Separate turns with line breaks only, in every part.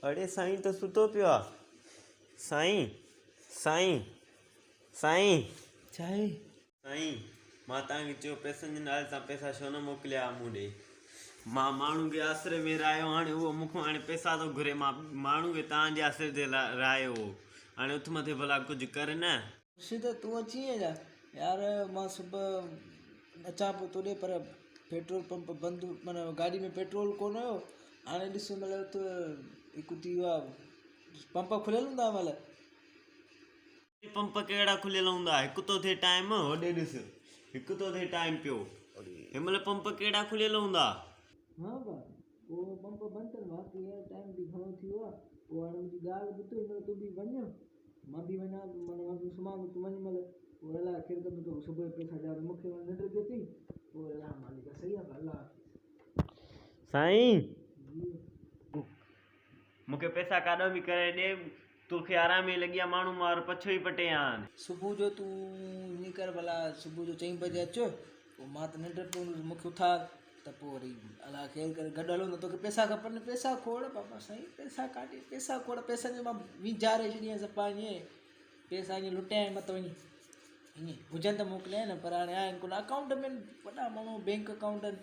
اڙي سائين ته ستو پيو آ. سائين سائين سائين.
ڇا آهي؟
سائين مان توهان کي چيو پئسن جي نالي تان پئسا ڇو نه موڪليا مون ڏي. مان ماڻهو کي آسري ۾ رهايو هاڻي اهو مون کان هاڻي پئسا ٿو گهري مان ماڻهو کي توهان جي آسري تي رهايو هو هاڻي اٿ مٿي ڀلا ڪجهه ڪر نه.
مرشد تون اچين ڇا؟ يار مان صبح اچان پيو توڏي پر پيٽرول پمپ بند معنيٰ گاڏي ۾ پيٽرول ڪونه هيو هاڻي ڏس مطلب ته هڪ ٿي ويو آهي پمپ کليل هوندا مطلب.
پمپ ڪهڙا کليل هوندا هڪ ٿو ٿئي ٽائيم هوڏي ڏس هڪ ٿو ٿئي ٽائيم پيو هن مهل پمپ ڪهڙا کليل هوندا.
ها ڀا پوء پمپ بند اٿن واقعي يار ٽائيم به گهڻو ٿي ويو آهي پوء هاڻي منهنجي ڳالهه ٻڌ هن مهل تون به وڃ مان به وڃان ٿو معنيٰ مان به سمهان ٿو تون وڃ مهل پوء الله خير ڪندو توکي صبح جو پئسا ڏيان ٿو مون کي هاڻي ننڊ پئي اچي پوء الله مالڪ آهي صحيح آهي ڀا الله حافظ.
سائين
جي.
مون کي پئسا ڪاڏو به ڪري ڏي توکي آرامي لڳي آ ماڻهو مار پڇو ئي پٽي آن.
صبح جو تون ائين ڪر ڀلا صبح جو چئين بجي اچ پوء مان ته ننڊ پيو هوندس مون کي اٿار ته پوء وري الله خير ڪري گڏ هلون ته توکي پئسا کپن پئسا کوڙ بابا سائين پئسا ڪاڏي پئسا کوڙ پئسن جو مان وينجهاري ڇڏي آهيان صفا ائين پئسا ائين لٽيا آهن مت وڃي ائين هجن ته موڪليان نه پر هاڻي آهن ڪونه اڪائونٽ ۾ وڏا ماڻهو بينڪ اڪائونٽ آهن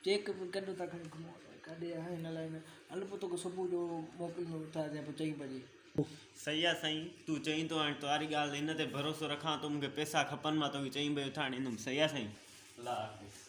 چيڪ به ڪڏهن ٿا کڻي گهمون ڪاڏي آهن الائي نه هل پوء توکي صبح جو موڪليندو اٿارجانء پوء چئين بجي.
صحيح آ سائين تون چئين ٿو هاڻي تواري ڳالهه هن تي ڀروسو رکان ٿو مونکي پئسا کپن مان توکي چئين بجي اٿارڻ ايندم صحيح آ سائين الله حافظ.